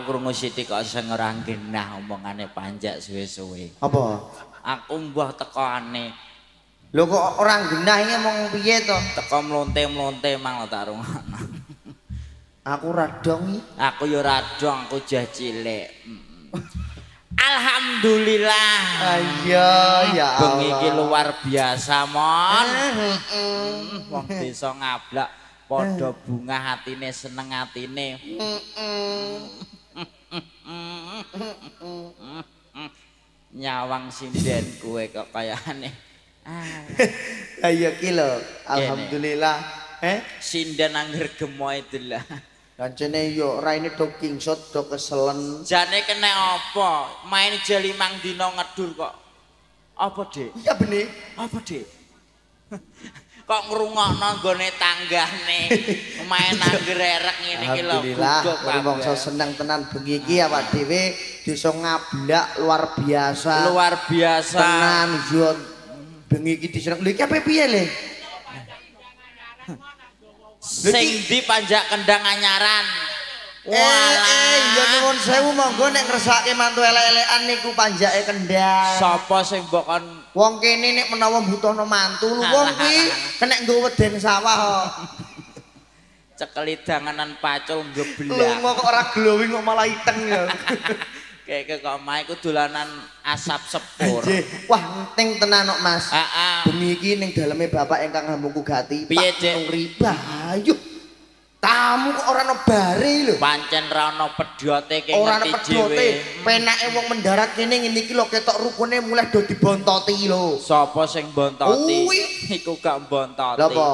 krungu sithik kok sing ora genah omongane panjak suwe-suwe. Apa? Aku mbah tekane. Lho kok ora genah iki mong piye to? Teko mlonte-mlonte mang tak rungokno. Aku ora dong iki. Aku ya ora dong, aku jah cilik. Alhamdulillah. Ayo ya Allah. Bengi iki luar biasa, Mon. Wong desa Ngablak padha bungah atine, seneng atine. Nyawang sinden kowe kok kayane. Ayo ki lho, alhamdulillah. Sinden angger gemoe delah. Kancene yo raine do kingsot do keselen. Jane kena apa? Main je 5 dina ngedur kok. Apa, Dik? Iya benih. Apa, Dik? Kok ngrungokno nggone tanggane. Main anggrerek ngene iki lho. Alhamdulillah, rumangsa seneng tenan bengi iki awak dhewe desa Ngablak luar biasa. Luar biasa. Tenan yo bengi iki diseneng. Lho iki ape piye le? Sing di panjak kendang anyaran. Walah, ya nuwun sewu monggo nek ngersake mantu elek-elekan niku panjake kendang. Sapa sing mbok kon wong kene nek menawa mbutuhno mantu lho wong kuwi kenek nggo weden sawah kok. Cekeli danganan pacul nggeblak. Lunga kok ora glowing kok malah iteng ya. Keke kok omahe ku dolanan asap sepur. Wah, enting tenan kok, Mas. Heeh. Bengi iki ning daleme bapak ingkang hambungku gati, piye, Pak Dik? Nuri. Bayu. Tamu kok ora ana bare lho. Pancen ra ana pedhote ki ora ana ngerti pedhote. dhewe. Penake wong mendarat kene ngene iki lho ketok rukune mulih do dibontoti lho. Sapa sing bontoti? Kuwi. Iku gak bontoti. Lha apa?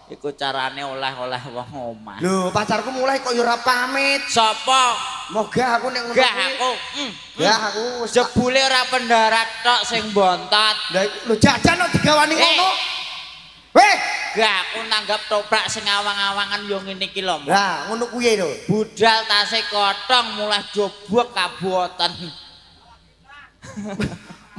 Iku carane oleh-oleh wong omah. Lho, pacarku mulai kok ya ora pamit. Sapa? Moga aku nek ngono. Gak aku. Gak aku wis jebule ora pendarat tok sing bontot. Lah lho jajan kok digawani ngono. Weh, gak aku nanggap toprak sing awang-awangan yo ngene iki lho. Lah, ngono kuwi lho. Budal tase kotong mulai jobok kaboten.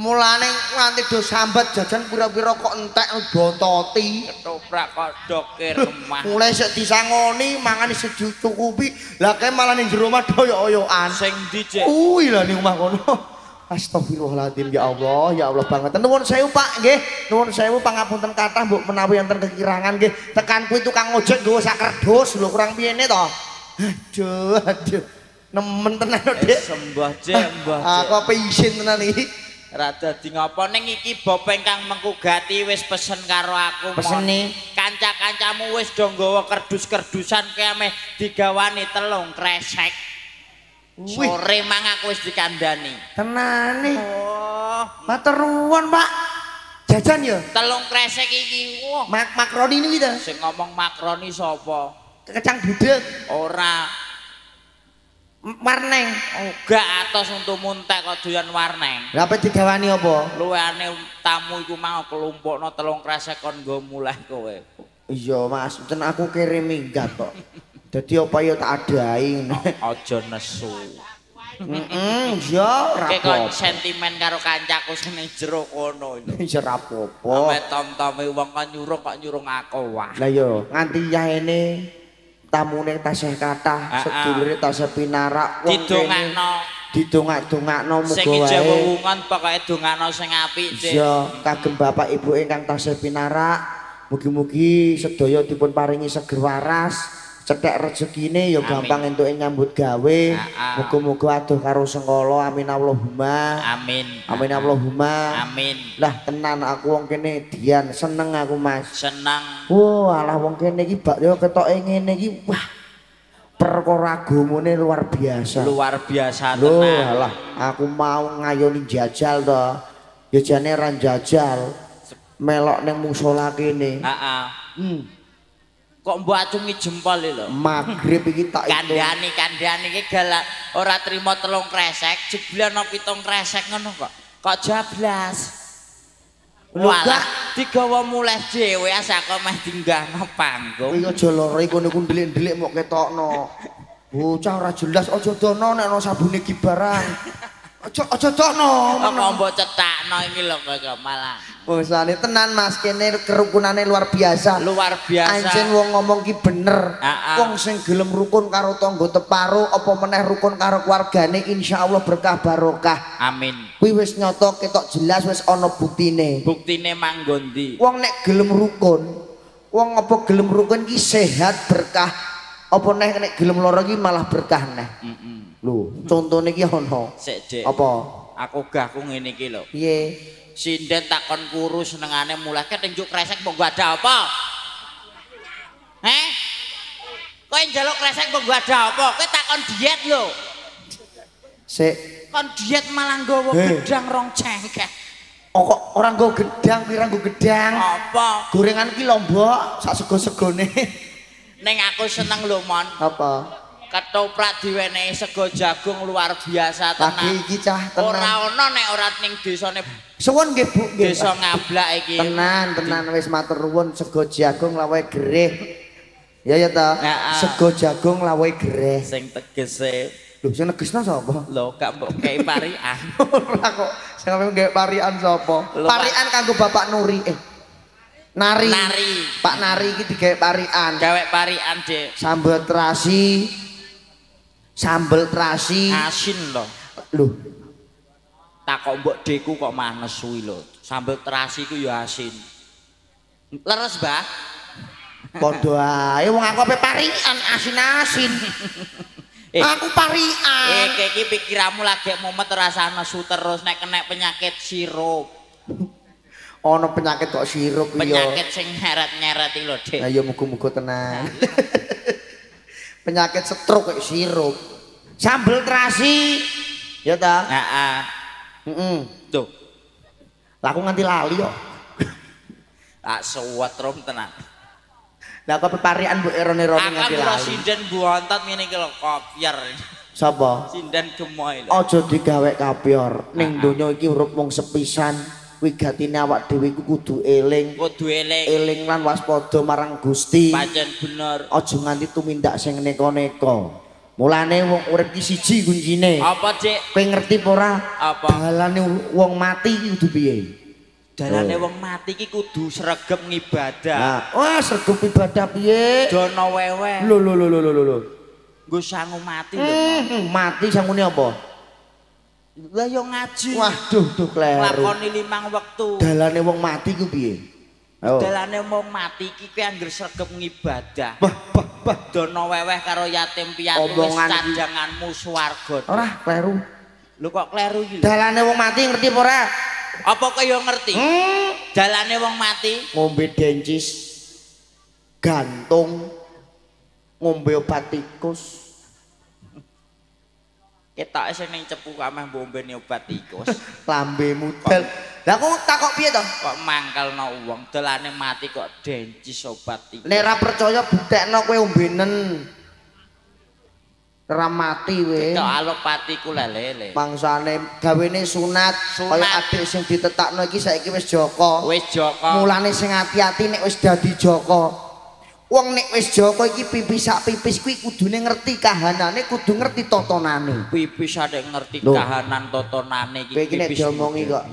Mulane nganti do sambat jajan pira-pira kok entek bontoti. Ketoprak kok dokir omah. Mulai sik disangoni, mangan isih dicukupi. Lah kae malah ning jero omah doyok-oyokan. Sing ndi, Cik? Kuwi lho ning omah kono. Astagfirullahaladzim, ya Allah banget. Nuwun sewu Pak nggih, nuwun sewu pangapunten kathah mbok menawi enten kekirangan nggih. Tekan kuwi tukang ojek nggawa sak kerdus lho kurang piyene to. Aduh, aduh. Nemen tenan lho, Dik. Sembah, Cik, mbah. Aku apa isin tenan iki. Ra dadi ngapa ning iki bapa ingkang mengku gati wis pesen karo aku. Pesene kanca-kancamu wis do nggawa kerdus-kerdusan ki ameh digawani 3 kresek. Sore mang aku wis dikandani. Tenane. Oh, matur nuwun, Pak. Jajan ya? 3 kresek iki. Wah, makroni niki ta? Sing ngomong makroni sapa? Kecang budeg. Ora. Warneng. Oh, gak atos untu muntek kok doyan warneng. Lha apa digawani apa? Luwehane tamu iku mau kelumpukno 3 kresek kon nggo mulih kowe. Iya, Mas, enten aku kere minggat kok. Dadi apa ya tak adahi ngono. Aja nesu. Heeh, iya ora apa. Kok sentimen karo kancaku sing ning jero kono lho. Iya ora apa-apa. Ame tom-tome wong kok nyurung kok nyurung aku wah. Lah iya, nganti yahene tamune tasih kathah, sedulure tasih pinarak wong didongakno. Didongak-dongakno muga wae. Sing ije wewungan pokoke dongakno sing apik, Cik. Iya, kagem bapak ibu ingkang tasih pinarak, mugi-mugi sedaya dipun paringi seger waras, cethek rezekine ya gampang entuke nyambut gawe. Muga-muga adoh karo sengkala. Amin Allahumma. Amin. Amin Allahumma. Amin. Lah tenan aku wong kene dian seneng aku, Mas. Seneng. Wah, alah wong kene iki bak yo ketoke ngene iki wah. Perkara agamane luar biasa. Luar biasa tenan. Lho alah, aku mau ngayoni jajal to. Ya jane ra jajal. Melok ning musala kene. Heeh. Kok mbok acungi jempol lho. Magrib iki tak hitung. Kandhani iki galak ora trimo 3 kresek, jebule ana 7 kresek ngono kok. Kok jablas. Walah, digawa mulih dhewe asa kok meh dinggahno panggung. Kuwi aja lara iku niku ndelik-ndelik mok ketokno. Bocah ora jelas aja dono nek ana sabune iki barang. Aja aja dono. Kok mbok cetakno iki lho kok malah. Bangsane tenan Mas, kene kerukunane luar biasa. Luar biasa. Ancen wong ngomong ki bener. Wong sing gelem rukun karo tangga teparo apa meneh rukun karo keluargane insyaallah berkah barokah. Amin. Kuwi wis nyata ketok jelas wis ana buktine. Buktine manggon ndi? Wong nek gelem rukun, wong apa gelem rukun ki sehat berkah. Apa neh nek gelem lara ki malah berkah neh. Heeh. Lho, contone ki ana. Sik, Dik. Apa? Aku gahku ngene iki lho. Piye? Sinden takon kuru senengane mulai ke njuk kresek mbok ada apa? Heh? Kowe njaluk kresek mbok ada apa? Kowe takon diet lho. Sik. Kon diet malah nggawa gedang rong cengkeh. Oh kok ora nggo gedang, pira nggo gedang? Apa? Gorengan ki lombok sak sego-segone. Ning aku seneng lho, Mon. Apa? Ketoprak diwenehi sego jagung luar biasa tenan. Lagi iki cah tenan. Ora ana nek ora ning desane. Suwun nggih Bu nggih. Desa Ngablak iki. Tenan, tenan wis matur nuwun sego jagung lawe gereh. Ya ya ta. Sego jagung lawe gereh. Sing tegese. Lho sing negesno sapa? Lho gak mbok kei parian. Ora kok sing gawe parian sapa? Parian kanggo Bapak Nuri. Nari. Nari. Pak Nari iki digawe parian. Gawe parian, Dik. Sambel terasi. Sambel terasi asin lho. Lho. Takok mbok deku kok mah nesu lho. Sambel terasi ku ya asin. Leres, Mbah? Padha ae wong aku ape parian asin-asin. Aku parian. Iki pikiranmu lagi mumet rasa nesu terus nek kena penyakit sirup. Ana penyakit kok sirup iya. Penyakit sing nyeret-nyeret iki lho, Dik. Lah ya muga-muga tenang. Penyakit stroke kayak sirup. Sambel terasi. Ya ta? Heeh. Heeh. Tuh. Lah aku nganti lali kok. Tak suwetrum tenan. Lah kok peparian mbok erone-erone nganti lali. Aku sinden buantat ngene iki lho kopyer. Sapa? Sinden gemoy lho. Aja digawe kapyor. Ning donya iki urip wong sepisan. Wigatine awak dhewe iku kudu eling. Kudu eling. Eling lan waspada marang Gusti. Pancen bener. Aja nganti tumindak sing neka-neka. Mulane wong urip ki siji kuncine. Apa, Dik? Kowe ngerti apa ora? Apa? Dalane wong mati iki kudu piye? Dalane wong mati iki kudu sregep ngibadah. Nah, wah sregep ibadah piye? Dono wewe. Lho lho lho lho lho lho. Nggo sangu mati lho. Mati sangune apa? Lah yo ngaji. Waduh, duh kleru. Lakoni 5 wektu. Dalane wong mati ku piye? Dalane wong mati iki kuwi anggere sregep ngibadah. Bah bah bah. Dono weweh karo yatim piatu wis cadanganmu swarga. Ora kleru. Lho kok kleru iki lho? Dalane wong mati ngerti apa ora? Apa kaya ngerti? Dalane wong mati ngombe dencis, gantung, ngombe obat tikus. Ketoke sing ning Cepu kok ameh mbombeni obat tikus. Lambe mudel. Lah kok takok piye to? Kok mangkelno wong dalane mati kok dencis obat tikus. Nek ora percaya buktekno kowe ombenen. Ora mati kowe. Ketok alopatiku lele. Mangsane gawene sunat, kaya adik sing ditetakno iki saiki wis joko. Wis joko. Mulane sing ati-ati nek wis dadi joko. Wong nek wis joko iki pipis sak pipis kuwi kudune ngerti kahanane, kudu ngerti totonane. Pipis adek ngerti kahanan totonane iki. Kowe iki nek diomongi kok.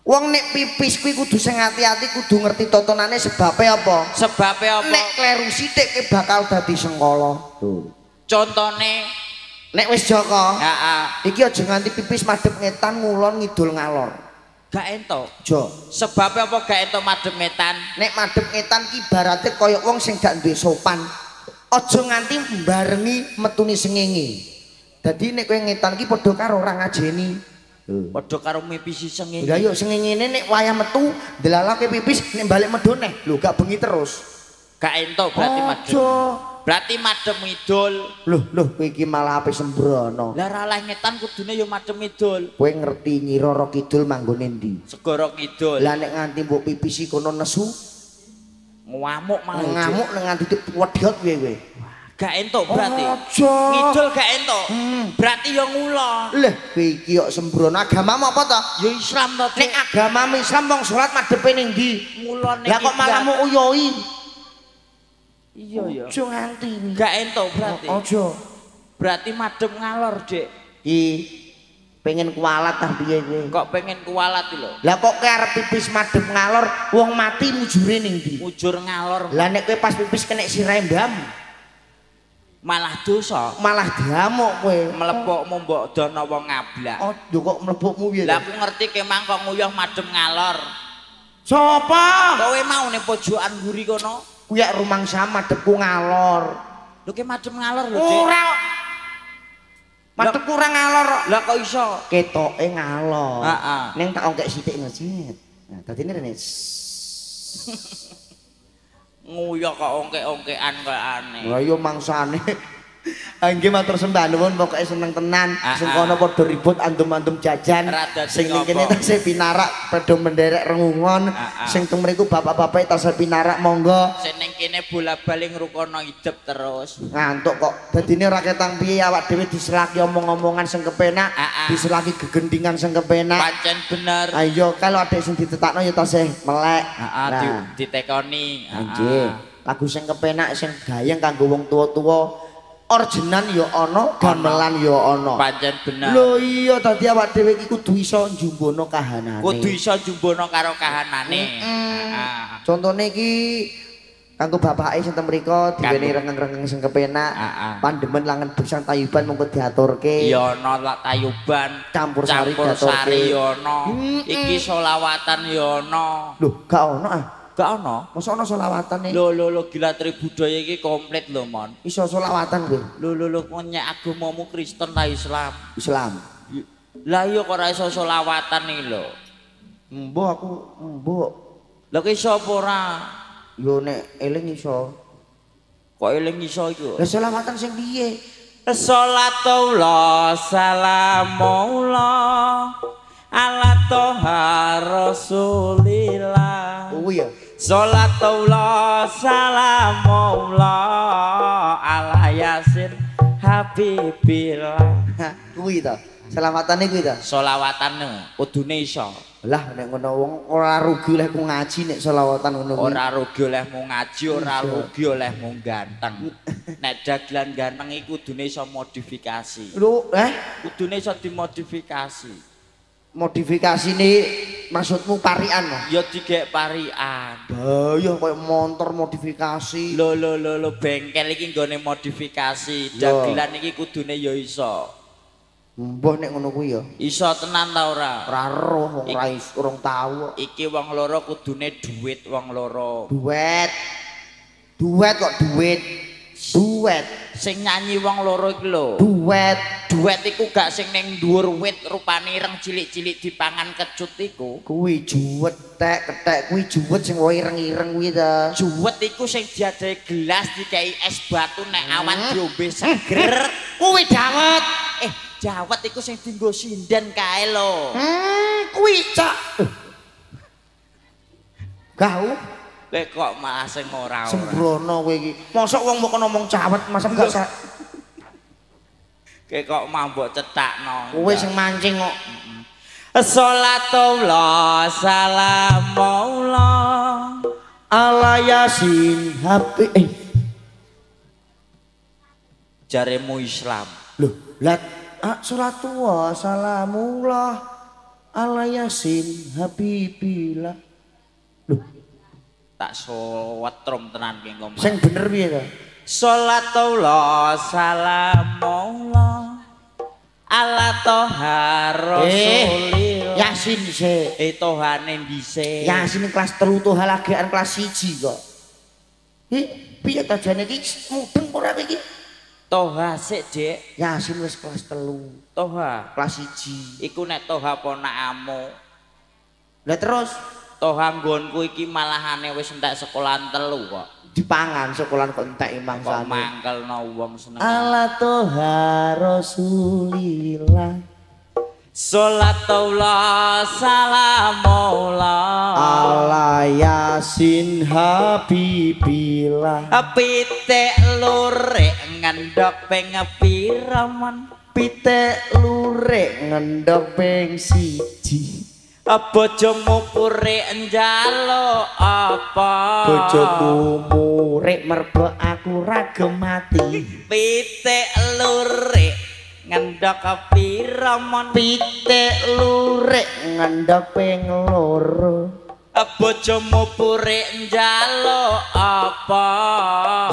Wong nek pipis kuwi kudu sing ati-ati, kudu ngerti totonane sebabe apa? Sebabe apa? Nek kleru sithik kowe bakal dadi sengkala. Tuh. Contone nek wis joko, heeh. Iki aja nganti pipis madhep ngetan ngulon ngidul ngalor. Gak entuk. Jo. Sebabe apa gak entuk madhep ngetan? Nek madhep ngetan ki ibarate kaya wong sing gak duwe sopan. Aja nganti mbarengi metune sengenge. Dadi nek kowe ngetan ki padha karo ora ngajeni. Padha karo mipisi sengenge. Lah yo sengengene nek wayah metu ndelalake pipis nek balik medhun neh. Lho gak bengi terus. Gak entuk berarti madhep. Berarti madhep ngidul. Loh, loh kowe iki malah ape sembrono. Lah ora leh ngetan kudune ya madhep ngidul. Kowe ngerti Nyi Roro Kidul manggone ndi? Segara Kidul. Lah nek nganti mbok pipisi kono nesu ngamuk malah. Ngamuk nek nganti wedhot piye kowe? Gak entuk berarti. Aja. Ngidul gak entuk. Berarti ya ngulon. Lah kowe iki kok sembrono. Agamamu apa to? Ya Islam to. Nek agamamu Islam wong salat madhepe ning ndi? Ngulon. Lah kok malah mau uyoi? Iya ya. Aja nganti. Gak entuk berarti. Aja. Berarti madhep ngalor, Dik. Ki Pengen kualat ta piye kowe? Kok pengen kualat iki lho? Lah kok kowe arep pipis madhep ngalor, wong mati mujure ning ndi? Mujur ngalor. Lah nek kowe pas pipis kena sirahe mbam, malah dosa. Malah diamuk kowe. Mlepokmu mbok dono wong ngablak. Oh, lho kok mlepokmu piye? Lah aku ngerti kemang kok nguyuh madhep ngalor. Sopo? Kowe mau ning pojokan mburi kono? Kuwi yak rumangsa madhepku ngalor. Lho ki madhep ngalor lho, Dik. Ora. Madhepku ora ngalor. Lah kok iso? Ketoke ngalor. Heeh. Ning tak ongkek sithik ngecet. Nah, dadine rene. Nguyuh kok ongkek-ongkekan kaya aneh. Lah iya mangsane. Nggih matur sembah nuwun pokoke seneng tenan. Sing kono padha ribut andum-andum jajan. Sing ning kene tasih pinarak padha menderek rengungon. Sing teng mriku bapak-bapak tasih pinarak monggo. Sing ning kene bola-bali ngrukono idep terus. Ngantuk kok. Dadine ora ketang piye awak dhewe diselaki omong-omongan sing kepenak, diselaki gegendingan sing kepenak. Pancen bener. Ayo kalau ada sing ditetakno ya tasih melek. Heeh, ditekoni. Nggih. Lagu sing kepenak sing gayeng kanggo wong tuwa-tuwa. Orgenan ya ana, gamelan ya ana. Pancen bener. Lho iya dadi awak dhewe iki kudu iso njumbono kahanane. Kudu iso njumbono karo kahanane. Heeh. Contone iki kanggo bapake sing teng mriko diweni rengeng-rengeng sing kepenak, pandemen langen besang tayuban monggo diaturke. Ya ana lak tayuban, campur sari diaturke. Ya ana. Iki selawatan ya ana. Lho, gak ana ah. Gak ana. Mosok ana selawatan e? Lho lho lho gila tribudaya iki komplit lho, Mon. Iso selawatan kowe? Lho lho lho nyek agamamu Kristen ta Islam? Islam. Lah iya kok ora iso selawatan iki lho. Mbuh aku mbuh. Lha ki iso apa ora? Yo nek eling iso. Kok eling iso iku? Lah selawatan sing piye? Salatullah salamullah ala toha rasulillah. Oh iya. Salatullah salamullah ala yasin habibillah. Kuwi ta. Selawatane kuwi ta. Selawatane kudune iso. Lah nek ngono wong ora rugi olehku ngaji nek selawatan ngono kuwi. Ora rugi olehmu ngaji, ora rugi olehmu ganteng. Nek dagelan ganteng iku kudune iso modifikasi. Lho, Kudune iso dimodifikasi. Modifikasi ini maksudmu parian lah? Ya digek parian. Bahaya koyo motor modifikasi. Lho lho lho lho bengkel iki nggone modifikasi. Dagelan iki kudune ya iso. Mbah nek ngono kuwi ya. Iso tenan ta ora? Ora roh wong ora urung tau. Iki wong loro kudune duit wong loro. Duet. Duet kok duit. Duet. Sing nyanyi wong loro iki lho. Duet. Duet iku gak sing ning dhuwur wit rupane ireng cilik-cilik dipangan kecut iku. Kuwi juwet tek kethek kuwi juwet sing wae ireng-ireng kuwi ta. Juwet iku sing diadahi gelas dikai es batu nek awan diombe seger. Kuwi dawet. Dawet iku sing dienggo sinden kae lho. Kuwi cak. Gau. Lek kok malah sing ora-ora. Sembrono kowe iki. Mosok wong mbok ngomong cawet, masa gak sa. Kowe kok mambok cetakno. Kowe sing mancing kok. Salatullah salamullah ala yasin habi. Jaremu Islam. Lho, lah salatullah salamullah ala yasin habibillah. Lho, tak sowetrum tenan ki engko. Sing bener piye ta? Salatullah salamullah ala toha rasulillah. Yasin sik. Tohane dhisik. Yasin kelas 3 toha lagean kelas 1 kok. Piye ta jane iki mudeng ora iki? Toha sik, Dik. Yasin wis kelas 3. Toha kelas 1. Iku nek toha ponakamu. Lah terus toha nggonku iki malahane wis entek sekolahan 3 kok. Dipangan sekolahan kok entek mangsane. Kok mangkelno wong seneng. Ala toha rasulillah. Salatullah salamullah ala yasin habibillah. Pitik lurik ngendhok ping pira mon? Pitik lurik ngendhok ping 1. Bojomu purik njaluk apa? Bojoku murik mergo aku ra gemati. Pitik lurik ngendhok pira mon? Pitik lurik ngendhok ping 2. Bojomu purik njaluk apa?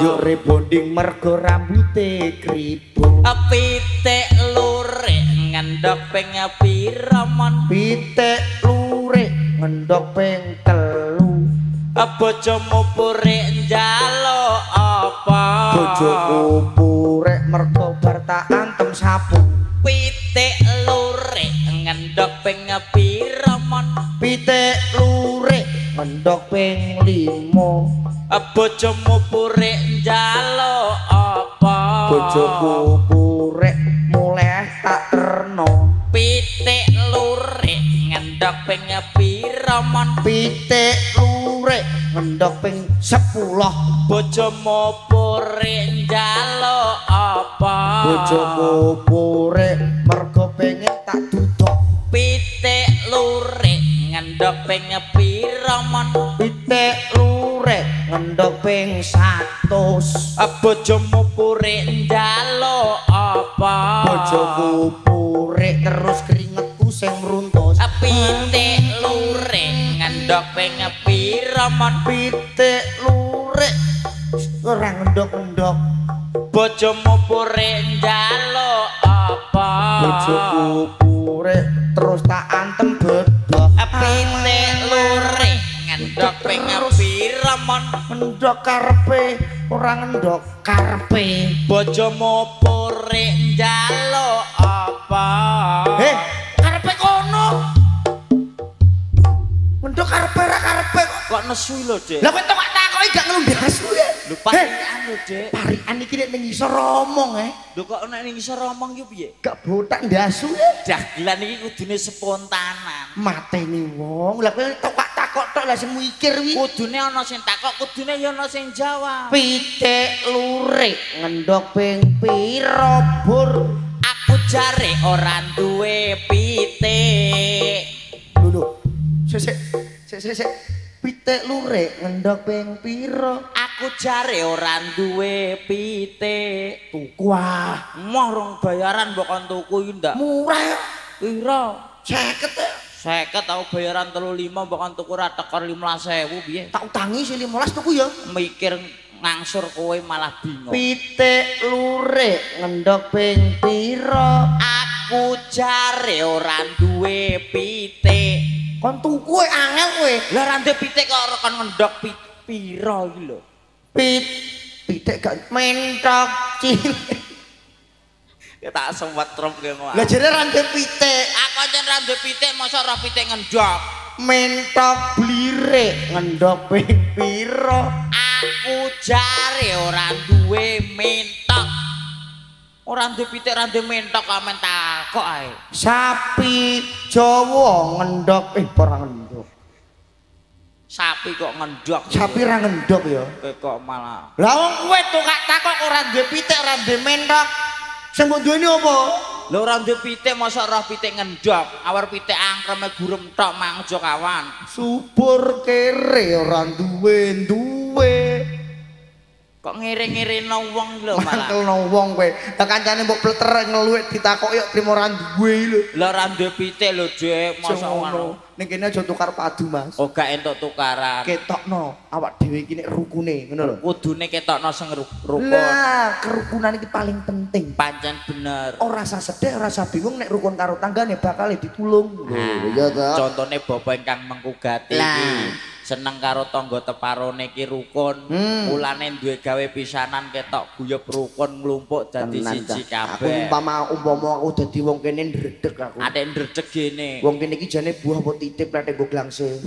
Yuk rebonding mergo rambute kribo. Pitik lurik ngendhok ping pira mon? Pitik lurik ngendhok ping 3. Bojomu purik njaluk apa? Bojoku purik mergo bar tak antem sapu. Pitik lurik ngendhok ping pira mon? Pitik lurik ngendhok ping 5. Bojomu purik njaluk apa? Bojoku purik muleh tak terno. Pitik lurik ngendhok ping pira mon? Pitik lurik ngendhok ping 10. Bojomu purik njaluk apa? Bojoku purik mergo pengen tak duduk. Pitik lurik ngendhok ping pira mon? Pitik lurik ngendhok ping 100. Bojomu purik njaluk apa? Bojoku purik terus keringetku sing mruntus. Pitik lurik ngendhok ping pira mon? Pitik lurik ora ngendhok-ngendhok. Bojomu purik njaluk apa? Bojoku purik terus tak antem bedhok. Pitik lurik ngendhok ping pira mon? Ngendhok karepe ora ngendhok karepe. Bojomu purik njaluk apa? Karepe kono. Ngendhok karepe ora karepe kok nesu lho, Dik. Lah kowe tok takoki gak nglundasu ya. Lho parikan lho, Dik. Parikan iki nek ning ngisor omong Lho kok nek ning ngisor omong ki piye? Gak botak ndasu ya. Dagelan iki kudune spontanan. Mateni wong. Lah kowe tok takok tok lah sing mikir kuwi. Kudune ana sing takok, kudune ya ana sing jawab. Pitik lurik ngendhok ping pira bur? Aku jare ora duwe pitik. Lho lho. Sik sik sik. Pitik lurik ngendhok ping pira? Aku jare ora duwe pitik. Tuku ah. Moh rong bayaran mbok kon tuku iki ndak. Murah. Pira? 50 ya. 50 tau bayaran 35 mbok kon tuku ra tekor 15.000 piye? Tak utangi sih 15 tuku ya. Mikir ngangsur kowe malah bingung. Pitik lurik ngendhok ping pira? Aku jare ora duwe pitik. Kon tuku angel kowe. Lah ra ndek pitik kok ora kon ngendhok pira iki lho. Pitik gak mentok cilik. Ya tak sewetrum kowe ngono. Lah jere ra ndek pitik. Aku ancen ra ndek pitik mosok ora pitik ngendhok. Mentok blirik ngendhok ping pira? Aku jare ora duwe mentok. Ora ndek pitik ra ndek mentok kok men takok ae. Sapi Jawa ngendhok ora ngendhok. Sapi kok ngendhok. Sapi ra ngendhok ya. Kowe kok malah. Lah wong kowe tukak takok ora duwe pitik ora duwe mentok. Sing mbok duweni apa? Lho ora duwe pitik mosok roh pitik ngendhok. Awar pitik angkreme gurem tok mangjo kawan. Subur kere ora duwe-duwe. Kok ngiring-ngiringno wong lho malah. Mangkelno wong kowe. Lah kancane mbok pleter ngeluwik ditakoki kok trimo ora duwe lho. Lah ora duwe pitik lho, Dik, mosok ngono. Ning kene aja tukar padu, Mas. Oh gak entuk tukaran. Ketokno awak dhewe iki nek rukune ngono lho. Kudune ketokno sing rukun. Lah, kerukunan iki paling penting. Pancen bener. Ora usah sedih, ora usah bingung nek rukun karo tanggane bakal ditulung. Lho, iya ta. Contone bapak ingkang mengku gati iki. Seneng karo tangga teparone iki rukun, mulane duwe gawe pisanan ketok guyub rukun nglumpuk dadi siji kabeh. Aku umpama aku dadi wong kene ndredeg aku. Adek ndredeg gene. Wong kene iki jane buah apa titip lek nggo glangse.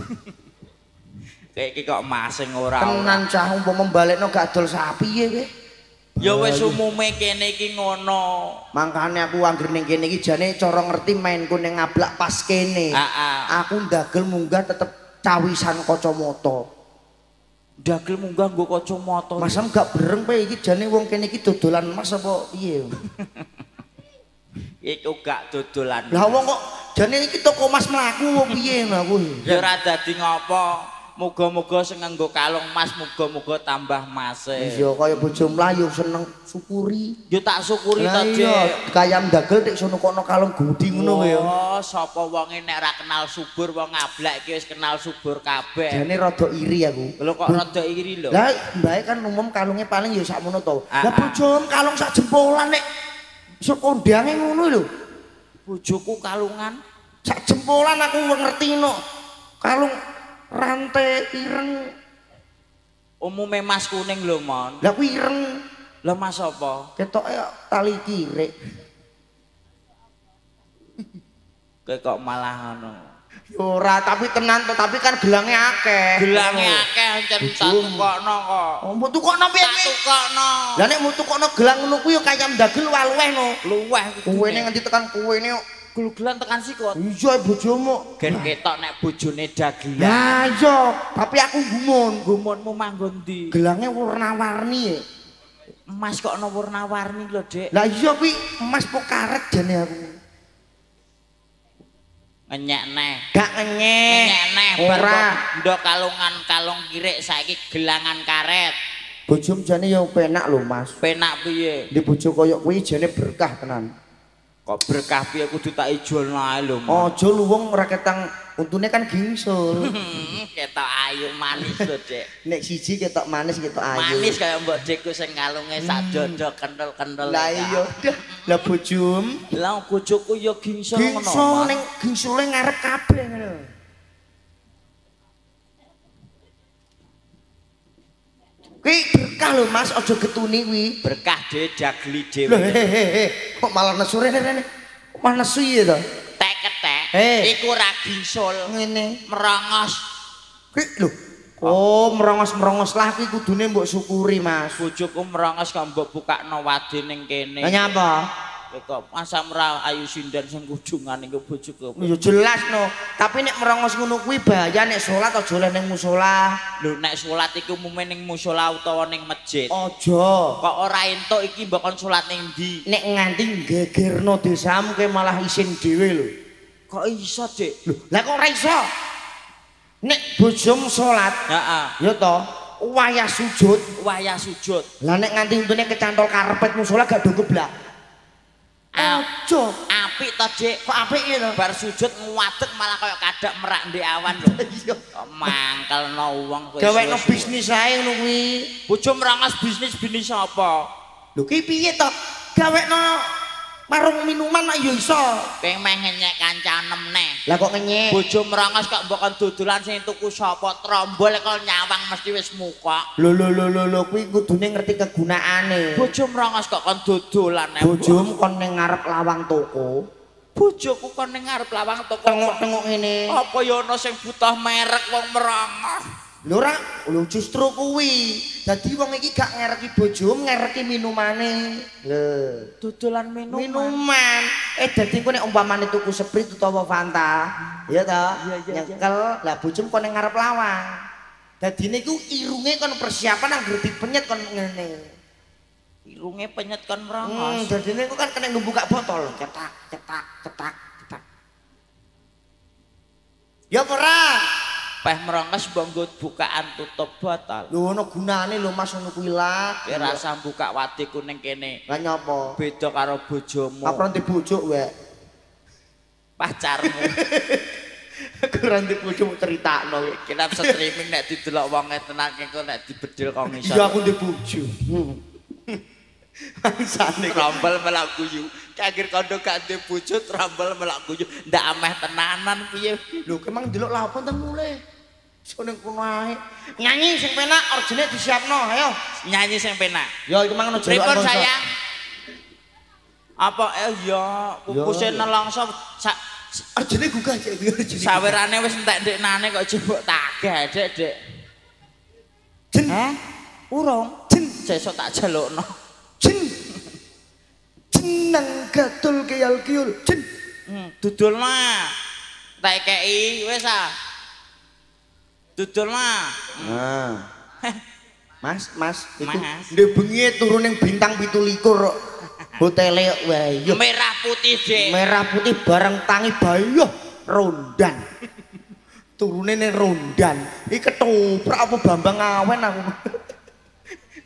Kayak iki kok masing ora. Tenan cah umpama mbalekno gak adol sapi piye kowe? Ya wis umume kene iki ngono. Mangkane aku anggere ning kene iki jane cara ngerti mainku ning ngablak pas kene. Aku ndagel munggah tetep cawisan kacamata. Ndagel munggah nggo kacamata. Masam gak bereng pe iki jane wong kene iki dodolan emas apa piye? Iku gak dodolan. Lah wong kok jane iki toko emas mlaku apa piye ngono aku. Ya ora dadi ngopo. Muga-muga sing nganggo kalung emas muga-muga tambah mase. Iya kaya bojo mlayu seneng syukuri. Yo tak syukuri to, Dik. Kayam dagel nek sono kono kalung gudi ngono ya. Oh, sapa wonge nek ora kenal subur wong ngablak iki wis kenal subur kabeh. Jane rada iri aku. Lho kok rada iri lho? Lah mbae kan umum kalunge paling ya sakmono to. Lah bojomu kalung sak jempolan nek iso kondange ngono lho. Bojoku kalungan sak jempolan aku ngerti no. Kalung rantai ireng umume mas kuning lho Mon. Lah kuwi ireng. Lah mas apa? Ketoke tali kirik. Kowe kok malah ngono. Ya ora, tapi tenan to, tapi kan gelange akeh. Gelange akeh encen tak tukokno kok. Oh, mbok tukokno piye? Tak tukokno. Lah nek mbok tukokno gelang ngono kuwi ya kaya ndagel waluweh no. Luweh kuwene nganti tekan kuwene kok. Gul-gulan tekan sikut. Iya bojomu. Gen ketok nek bojone dagelan. Lah iya, tapi aku gumun. Gumunmu manggon ndi? Gelange warna-warni. Emas kok ana warna-warni lho, Dik. Lah iya kuwi emas po karet jane aku. Ngenyek neh. Gak ngenyek. Ngenyek neh ora. Ndok kalungan kalung kirik saiki gelangan karet. Bojomu jane ya penak lho, Mas. Penak piye? Di bojo koyo kuwi jane berkah tenan. Kok berkah piye kudu tak ijolno ae lho. Aja luwung ora ketang untune kan gingsul. Ketok ayu manis lho, Dik. Nek siji ketok manis ketok ayu. Manis kaya mbok Dikku sing kalunge sak dodo kenthel-kenthel. Lah iya. Lah bojom. Lah bojoku ya gingsul ngono. Gingsul ning gingsule ngarep kabeh ngono. Kuwi berkah lho Mas, aja getuni kuwi. Berkah dhewe jagli dhewe. Lho he kok malah nesu rene. Kok malah nesu ya to? Tek ketek. Iku ora gingsul. Ngene. Merongos. Kuwi lho. Oh, merongos-merongos lah kuwi kudune mbok syukuri, Mas. Bojoku merongos kok mbok bukakno wade ning kene. Lah nyapa? Kok masa mera ayu sinden sing kudungan iku bojoku. Ya jelas no, tapi nek merongos ngono kuwi bahaya nek salat aja oleh ning musala. Lho nek salat iku umume ning musala utawa ning masjid. Aja. Kok ora entuk iki mbok kon salat ning ndi? Nek nganti gegerno desamu kowe malah isin dhewe lho. Kok iso, Dik? Lho, lah kok ora iso? Nek bojomu salat, heeh. Ya to, wayah sujud, wayah sujud. Lah nek nganti untune kecantol karpet musala gak do geblak. Aja apik to, Dik. Kok apik iki to? Bar sujud ngadeg malah kaya kadak merak ndek awan lho. Iya. Kok mangkelno wong kowe. Gawekno bisnis ae ngono kuwi. Bojo merangkas bisnis-bisnis apa? Lho ki piye to? Gawekno warung minuman kok ya iso. Kowe meh ngenyek kancanem neh. Lah kok ngenyek? Bojo merangkas kok mbok kon dodolan sing tuku sapa? Trombol kok nyawang mesti wis muka. Lho lho lho lho kuwi kudune ngerti kegunaane. Bojo merangkas kok kon dodolan neh. Bojomu kon ning ngarep lawang toko. Bojoku kon ning ngarep lawang toko. Tengok-tengok ngene. Apa ya ana sing butuh merek wong merangkas? Lho ora, lho justru kuwi. Dadi wong iki gak ngereki bojomu, ngereki minumane. Lho, dodolan minuman. Minuman. Dadi engko nek umpamane tuku Sprite utawa Fanta, ya to? Nyekel, lah bojomu kon ning ngarep lawang. Dadine iku irunge kon persiapan anggere dipenyet kon ngene. Irunge penyet kon merongos. Dadine iku kan kena buka botol, cetak cetak cetak cetak. Ya ora? Peh merongos mbok nggo bukaan tutup botol. Lho ono gunane lho Mas ngono kuwi lah. Kowe rasa buka wadiku ning kene. Lah nyapa? Beda karo bojomu. Apa ora bojo wek? Pacarmu. Aku ora ndek bojo mbok critakno. Iki nek streaming nek didelok wonge tenan engko nek dibedil kok ngisor. Iya aku ndek bojo. Mangsane trombol melak guyu. Kangger kondo gak ndek bojo trombol melak guyu. Ndak ameh tenanan piye. Lho kemang ndelok lha apa teng mulih. Ning kono ae. Nyanyi sing penak orgene disiapno, ayo. Nyanyi sing penak. Ya iki mang ono jalukan. Pripun sayang? Apa ya pupuse nelongso sak orgene gugah cek iki orgene. Sawerane wis entek ndeknane kok jebuk tagih, Dik, Dik. Jen. Heh? Urung. Jen. Sesuk tak jalukno. Jen. Jeneng gatul keyal kiyul. Jen. Dudulno. Tak kei wis ah. Dudul mah. Nah. Mas, mas, iku ndek bengi turu ning bintang 27 kok. Hotele wae. Merah putih, Dik. Merah putih bareng tangi bayoh rondan. Turune ning rondan. Iki ketoprak apa Bambang Awen aku.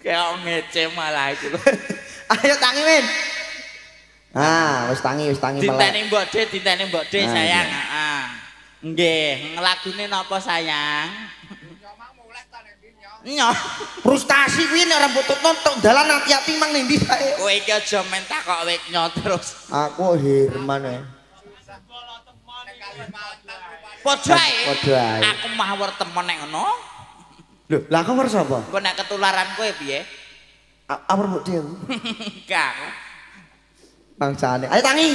Kayak ngece malah iku. Ayo tangi, Min. Ah, wis tangi melek. Dinteni Mbok De, dinteni Mbok De sayang. Heeh. Nggih, lagune napa sayang? Nyoh. Frustasi kuwi nek ora mbok tutno tok dalan ati-ati mang ning ndi bae. Kowe iki aja men takok weknya terus. Aku Herman e. Padha ae. Padha ae. Aku mawur temen nek ngono. Lho, lah aku wer sapa? Engko nek ketularan kowe piye? Awur mbok dhewe. Enggak. Bangsane. Ayo tangi.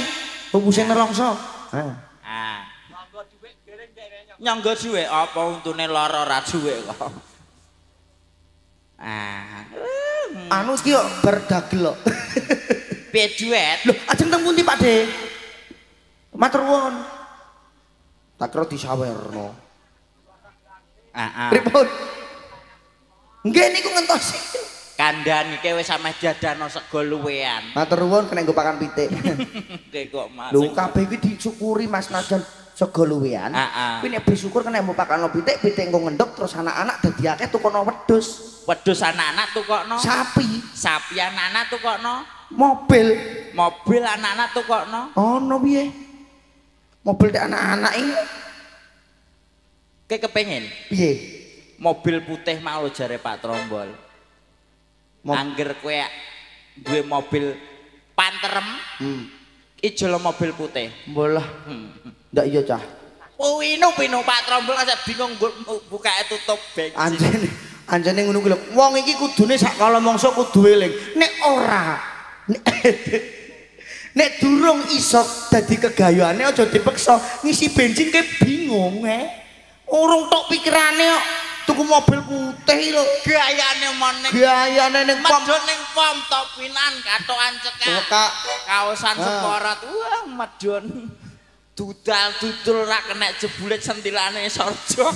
Pupuse nelongso. Heeh. Ah. Nyangga dhuwit apa untune lara ora dhuwit kok. Ah. Anu iki kok berdagel kok. Piye duet? Lho, ajeng teng pundi Pak De? Matur nuwun. Tak kira disawerno. Heeh. Pripun? Nggih niku ngentosi. Kandhane iki wis sameh jadano sego luwean. Matur nuwun kena nggo pakan pitik. Nggih kok Mas. Lho kabeh iki disyukuri Mas najan sego luwean. Kuwi nek bersyukur kena mbok pakano pitik, pitik engko ngendhog terus anak-anak dadi akeh tukono wedhus. Wedhus anak-anak tukokno sapi. Sapi anak-anak tukokno mobil. Mobil anak-anak tukokno. Ono piye? Mobil tek anak-anak iki. Kowe kepengin? Piye? Mobil putih mau lho jare Pak Trombol. Angger kowe duwe mobil panterem, ijol mobil putih. Mbolah. Ndak iya cah. Pinu Pak Trombol aja bingung bukake tutup bensin. Anjene, anjene ngono kuwi lho. Wong iki kudune sak kala mangsa kudu eling. Nek ora, nek durung iso dadi kegayane aja dipeksa ngisi bensin ke bingung Urung tok pikirane kok tuku mobil putih lho. Gayane meneng. Gayane ning pom. Medhun ning pom topinan katokan cekak. Kaosan seporot. Wah, medhun. Dudal dudul ra kenek jebule sentilane sorjok.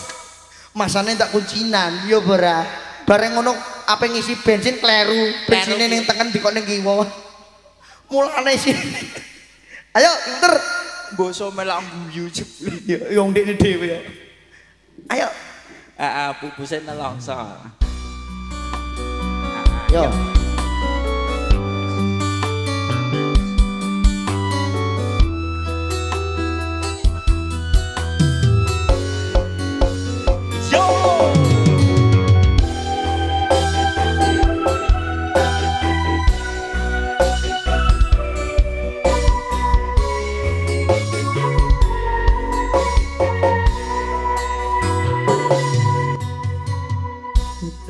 Masane tak kuncinan, ya ora. Bareng ngono ape ngisi bensin kleru, bensine ning tengen dikok ning kiwa. Mulane sih. Ayo, pinter. Mboso melok guyu jebule. Ya wong ndekne dhewe ya. Ayo. Heeh, pupuse nelongso. Yo. Yo.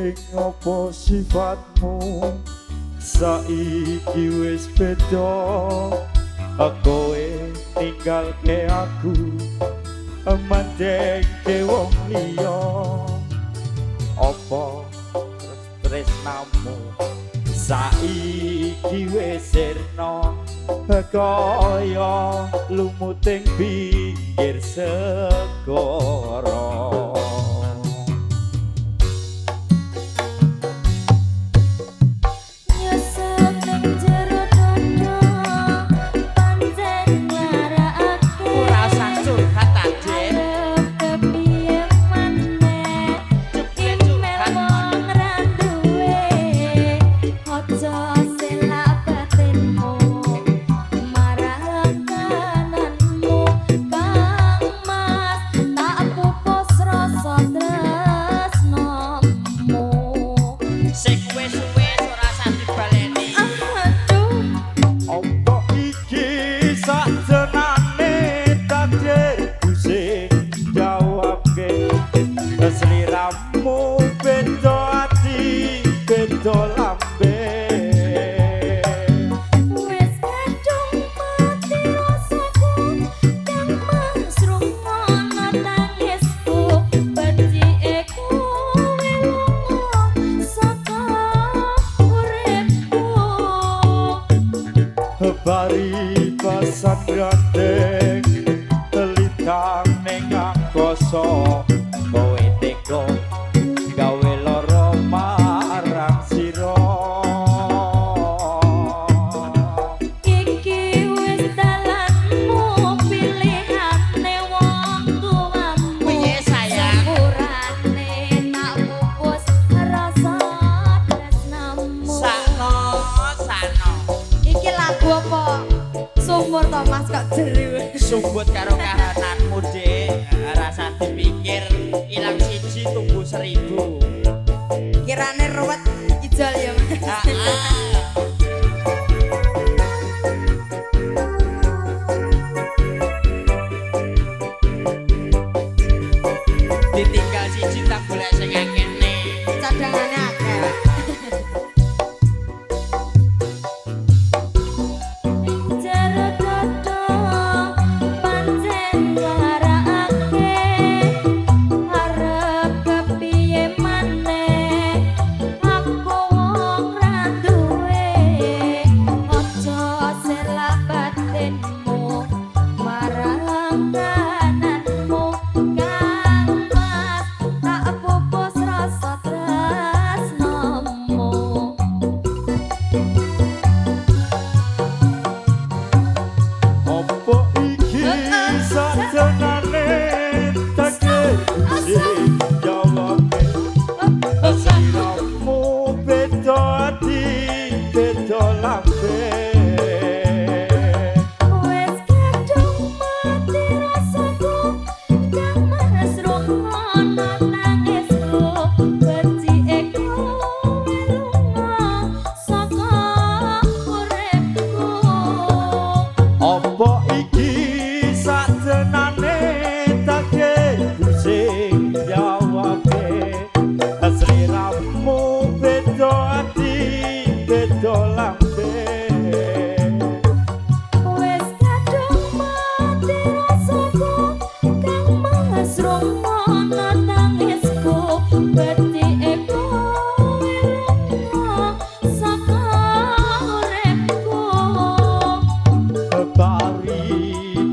Ning opo sifatmu saiki wis beda, kowe ninggalke aku mandengke wong liya. Opo tresnamu saiki wis sirna kaya lumuting pinggir segara. Kang Mas tak pupus. Jubut karo kahananmu, Dik. Rasa dipikir ilang siji tunggu 1000. Kirane ruwet ijol ya, Mas. Heeh. Ditinggal siji tak golek sing akene. Cadangane akeh. Jero dada pancen nglarakake arep kepiye maneh aku wong ra duwe aja selak batinmu marang kananmu kang Mas tak pupus rasa tresnomu. Apa iki sajenane takdir jawabe sliramu beda ati beda lambe. Wes kadung mati rasaku kang Mas rungono tangisku becike kowe lunga saka uripku. Apa iki sajenane takdir sing jawabe sliramu beda ati beda lambe. Wes kadung mati rasaku kang Mas rungono tangisku becike kowe lunga saka uripku. Pari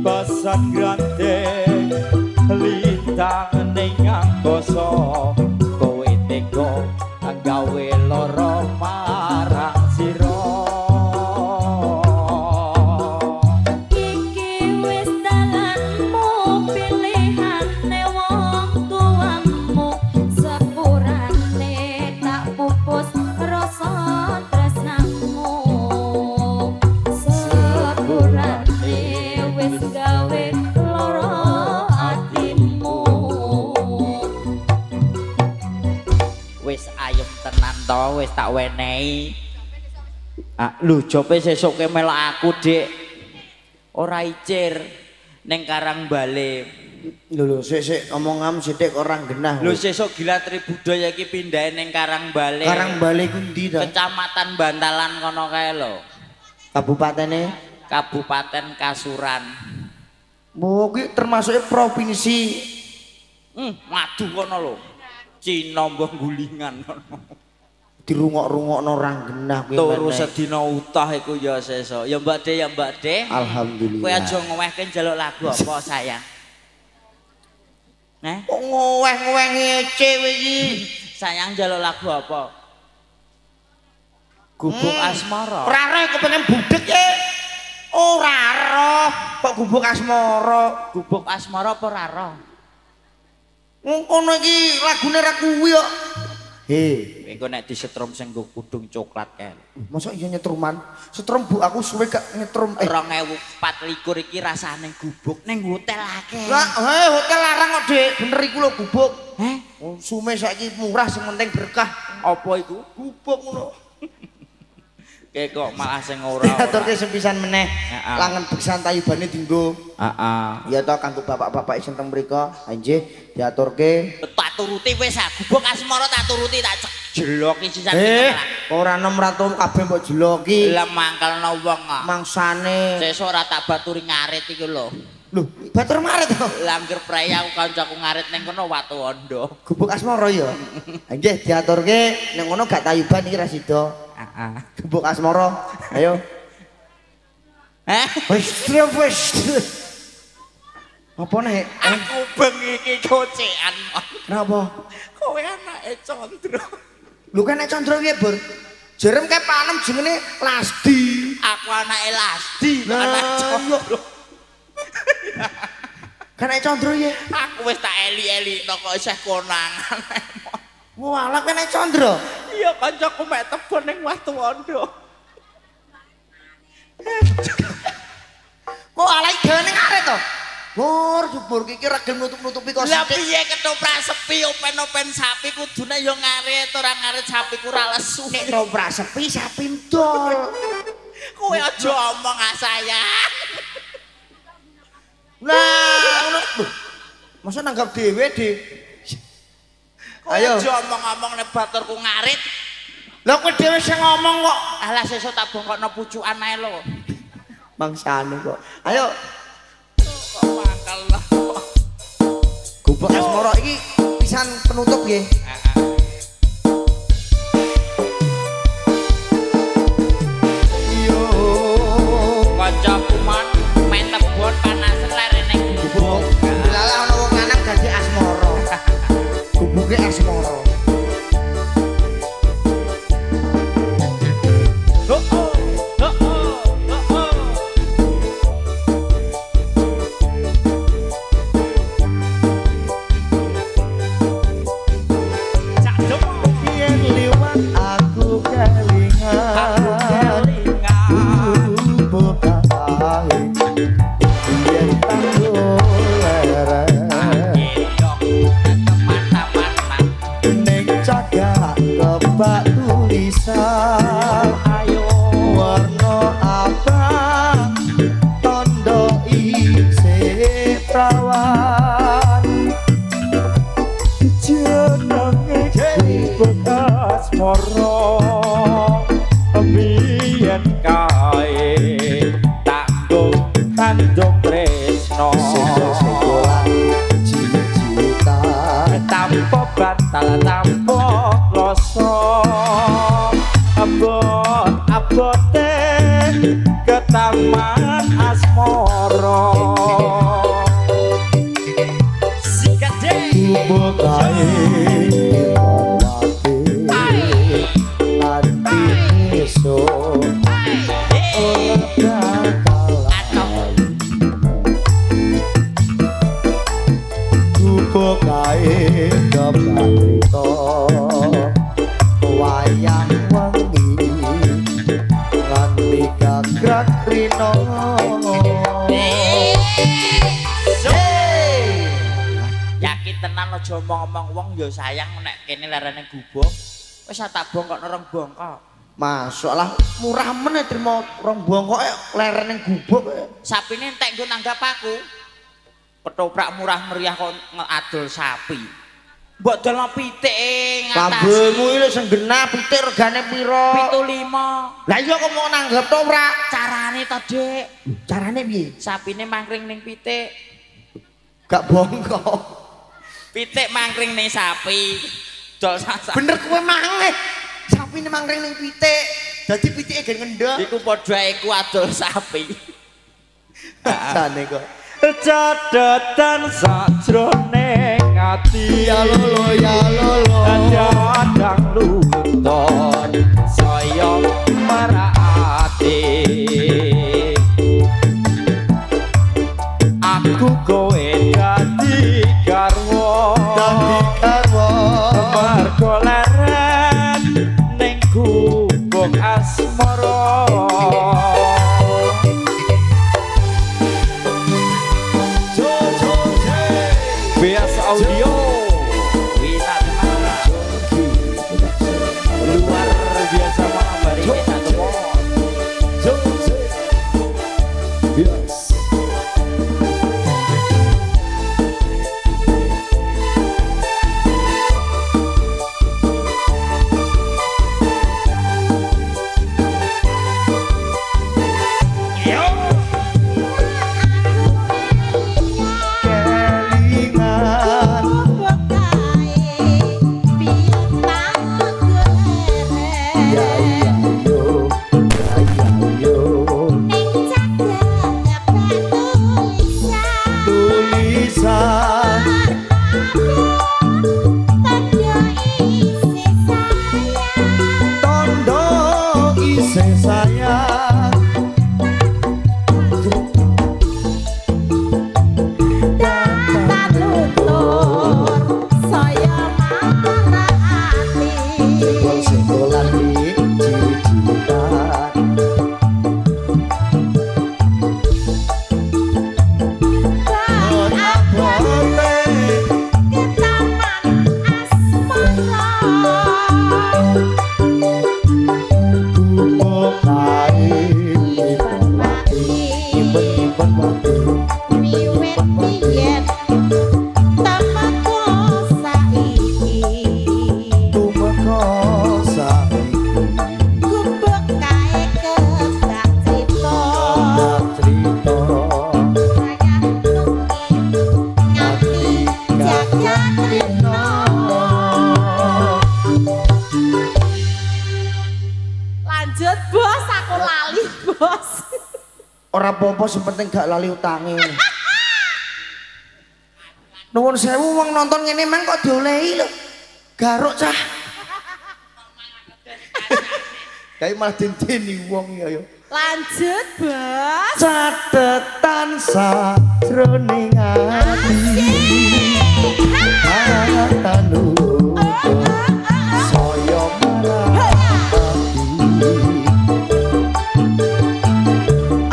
basan grandeng lintang ning angkasa kowe tega gawe lara marang sira. Iki wis dalanmu pilihane wong tuamu sepurane tak pupus rasa tresnamu sepurane wis gawe lara atimu. Wis ayem tenan to, wis tak wenehi. Ah, lho jope sesuke melok aku, Dik. Ora icir ning Karangbale. Lho lho sik sik omongam sithik ora genah. Lho sesuk Gila Tribudaya iki pindahe ning Karangbale. Karangbale ku ndi ta? Kecamatan Bantalan kono kae lho. Kabupatene Kabupaten Kasuran. Oh, kuwi termasuk provinsi. Madu kono lho. Cina mbah gulingan kono. Dirungok-rungokno ora genah kuwi. Turu sedina utah iku ya sesuk. Ya Mbak De, ya Mbak De. Alhamdulillah. Kowe aja ngowehke njaluk lagu apa sayang? Neh? Kok ngoweh-ngoweh ngece kowe iki? Sayang njaluk lagu apa? Gubuk Asmara. Ora roh kepengen budek e. Ora roh kok Gubuk Asmara. Gubuk Asmara apa ora roh? Wong kono iki lagune ra kuwi kok. He, engko nek disetrum sing nggo kudung coklat kae. Mosok iya nyetruman? Setrum bu aku suwe gak nyetrum. 2024 iki rasane gubuk ning hotel akeh. Lah, hotel larang kok, Dik. Bener iku lho gubuk. Heh? Sume saiki murah sing penting berkah. Apa iku? Gubuk ngono. Kayak kok malah sing ora. Aturke sepisan meneh. Langen beksan tayubane dinggo. Heeh. Ya to kanggo bapak-bapak sing teng mriko, nggih diaturke. Tak turuti wis ah, Gubuk Asmara tak turuti tak jeloki sisan. Ora 600 kabeh mbok jeloki. Lah mangkelno wong kok. Mangsane. Sesuk ora tak baturi ngarit iku lho. Lho, batur ngarit to? Lah angger prei aku kancaku ngarit ning kono watu ondo. Gubuk Asmara ya. Nggih diaturke ning kono gak tayuban iki ra sida. Heeh. Gubuk Asmara. Ayo. Heh. Wis wis. Apa nek? Aku bengi iki kocekan. Kenapa? Kowe anake Candra. Lho kan nek Candra piye, Bur? Jerem kae panem jenenge Lasdi. Aku anake Lasdi, anak Candra. Kan nek Candra piye? Aku wis tak eli-elikno kok isih konangan. Walah kan nek Candra. Iya kancaku mek tebon ning Watu Ondo. Kok alai gawe ning aret to? Jebur, jebur iki ora gelem nutup-nutupi kok. Lah piye ketoprak sepi open-open sapi kudune ya ngarit ora ngarit sapiku ora lesu. Nek ketoprak sepi sapi ndol. Kowe aja omong sayang. Lah ngono lho. Masa nanggap dhewe, Dik? Ayo aja omong-omong nek baturku ngarit. Lah kowe dhewe sing ngomong kok. Alah sesuk tak bongkokno pucukan ae lho. Mangsane kok. Ayo. Kok mangkel lho. Gubuk Asmara iki pisan penutup nggih. Yo kancaku mon main tebon panasen lerene gubuk. Lalah ana wong lanang dadi asmara. Gubuke asmara. Gubuk wis tak bongkok rong bongkok. Masuklah murah meneh trimo rong bongkok lerene gubuk. Sapine entek nggo nanggap aku. Ketoprak murah meriah kok ngadol sapi. Mbok dolno pitik ngatasi. Lambemu iki lho sing genah pitik regane pira? 75. Lah iya kok mau nanggap toprak? Carane to, Dik. Carane piye? Sapine mangkring ning pitik. Gak bongkok. Pitik mangkring ning sapi. Dol sasak. Bener kowe mangeh. Sapine mangkring ning pitik. Dadi pitike gen ngendhek. Iku padha iku adol sapi. Jane kok. Catetan sajroning ati. Ya lolo ya lolo. Dadang luton saya marake. Aku kowe dadi garwa. Dadi garwa. Mergo leren ning gubuk asmara. Bias Audio luar biasa malam hari ini satu mon. Bias. Kelingan Ora apa-apa sing penting gak lali utange. Nuwun sewu wong nonton ngene mang kok diolehi lho. Garuk cah. Kayak malah dinteni wong ya yo. Lanjut, Bos. Catetan sajroning ati. Tanu saya marah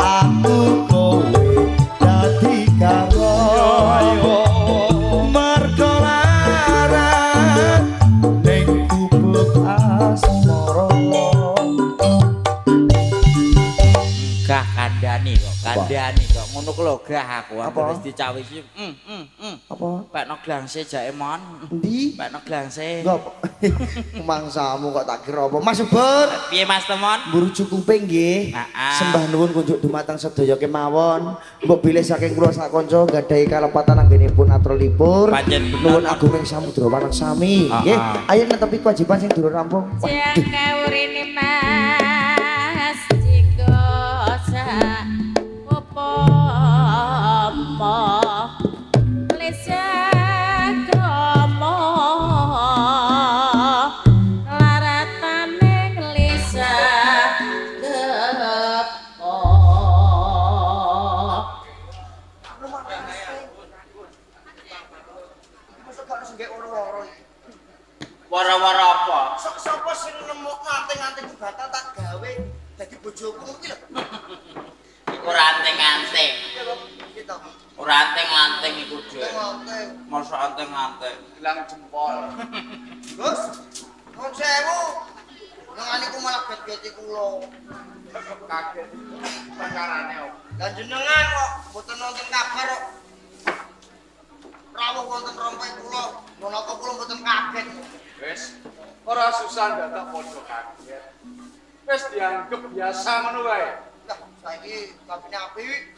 aku kowe dadi garwa mergo lara ning gubuk asmara. Gah kandhani kok, kandhani kok ngono ku lho gah aku wis dicawisi. Apa? Pekno glangse jake mon. Endi? Pekno glangse. Nggo. Mangsamu kok tak kira apa? Mas Subur. Piye Mas Temon? Mburu cukupe nggih. Sembah nuwun kunjuk dumateng sedaya kemawon. Mbok bilih saking kula sak kanca gadahi kalepatan anggenipun atur libur. Nuwun agunging samudra wanaksami. Nggih. Ayo netepi kewajiban sing durung rampung. Jangkaurine Mas Jinggo sak upama Wara-wara apa? Sapa sing nemokno anting-anting batal tak gawe dadi bojoku kuwi lho. Iku ora anting-anting. Ora anting-anting iku, Dik. Mosok anting-anting ilang jempol. Gus, nuwun sewu. Nang niku malah get-geti kula. Kaget perkarane opo? Lah jenengan kok mboten nonton kabar kok. Rawuh wonten rompek kula, menapa kula mboten kaget. Wis, ora susah dadak padha kaget. Wis dianggep biasa ngono wae. Lah, saiki kabine apik.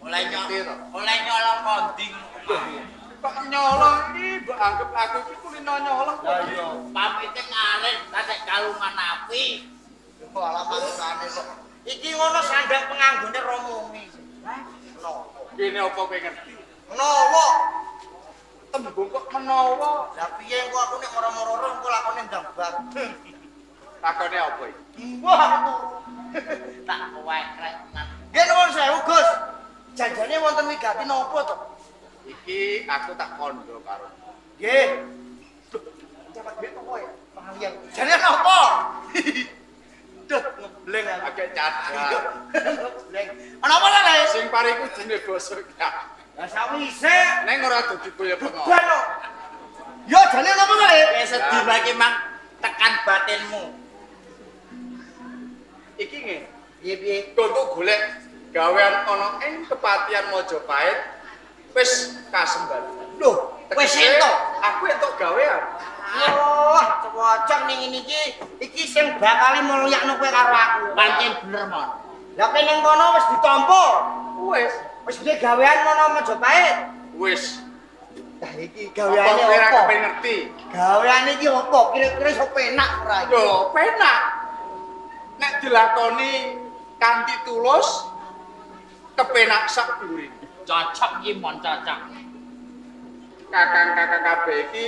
Oleh nyolong konding. Kok nyolong iki mbok anggep aku iki kulino nyolong. Lah iya, pamite ngarit tatek kalungan api. Kok ala mangsane kok. Iki ngono sandang penganggone Romomi. Hah? Menawa. Kene apa kowe ngerti? Menawa. Tembung kok menawa. Lah piye engko aku nek moro-moro roh engko lakone ndang bab. Lakone apa iki? Wah aku. Tak kowek rek tenan. Nggih nuwun sewu, Gus. Janjane wonten wigati napa to? Iki aku tak kandha karo. Nggih. Dapat duit apa ya? Pangalian. Jane napa? Duh, ngebleng aku. Agak cadar. Ngebleng. Ana apa lho, Le? Sing pariku jenenge basa iki. Lah sawise neng ora dadi kaya bengok. Beban kok. Yo jane napa to, Le? Wis sedih lagi mang tekan batinmu. Iki nggih. Piye-piye? Kok golek gawean ana ing Kepatihan Majapahit wis kasembar. Lho, wis entuk. Aku entuk gawean. Wah, cocok ning ngene iki. Iki sing bakal mulyakno kowe karo aku. Pancen bener, Mon. Lah kowe ning kono wis ditampa. Wis. Wis duwe gawean ngono Majapahit. Wis. Lah iki gaweane apa? Ora apa? kepen ngerti. Gaweane iki apa? Kira-kira iso penak ora iki? Yo, penak. Nek dilakoni kanthi tulus kepenak sak dhuwure. Cocok iki, Mon, cocok. Kakang-kakang kabeh iki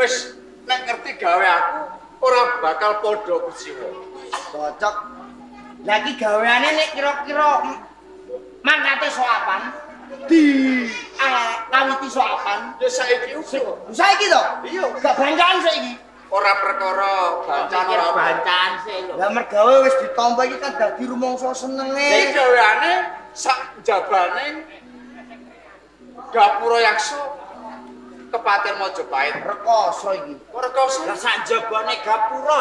wis nek ngerti gawe aku ora bakal padha kuciwa. Cocok. Lah iki gaweane nek kira-kira mangkate soapan di kawiti soapan Ya saiki uga. Saiki to? Iya. Gak bancaan saiki. Ora perkara bancaan ora bancaan sih lho. Lah mergawe wis ditampa iki kan dadi rumangsa senenge. Iki gaweane sak jabane Gapura Yaksa Kepatihan Majapahit. Rekoso iki. Kok rekoso? Lah sak jabane gapura.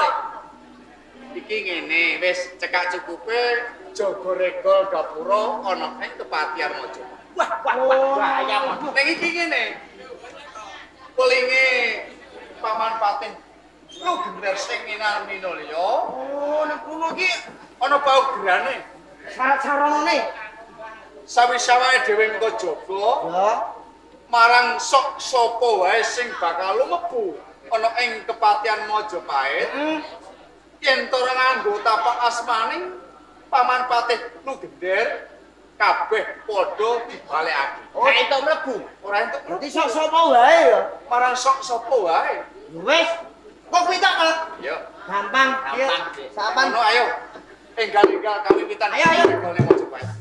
Iki ngene, wis cekak cukupe jaga regol gapura ana ing Kepatihan Majapahit. Wah, wah, wah, bahaya Mon. Ning iki ngene. Welinge Paman Patih Lugener sing minal-minulya. Oh, ning kono iki ana paugerane. Syarat-saranane. Sawise awake dhewe mengko jaga. Ya. Marang sok sapa wae sing bakal lumebu ana ing Kepatihan Majapahit. Yen ora nganggo tapak asmaning Paman Patih Lugender kabeh padha dibalekake. Ora entuk mlebu. Ora entuk mlebu. Berarti sok sapa wae ya. Marang sok sapa wae. Ya wis. Kok kuwi tak, Mas? Iya. Gampang. Gampang, Sapan. Ngono ayo. Enggal-enggal kawiwitan. Ayo, ayo. Regole Mojopahit.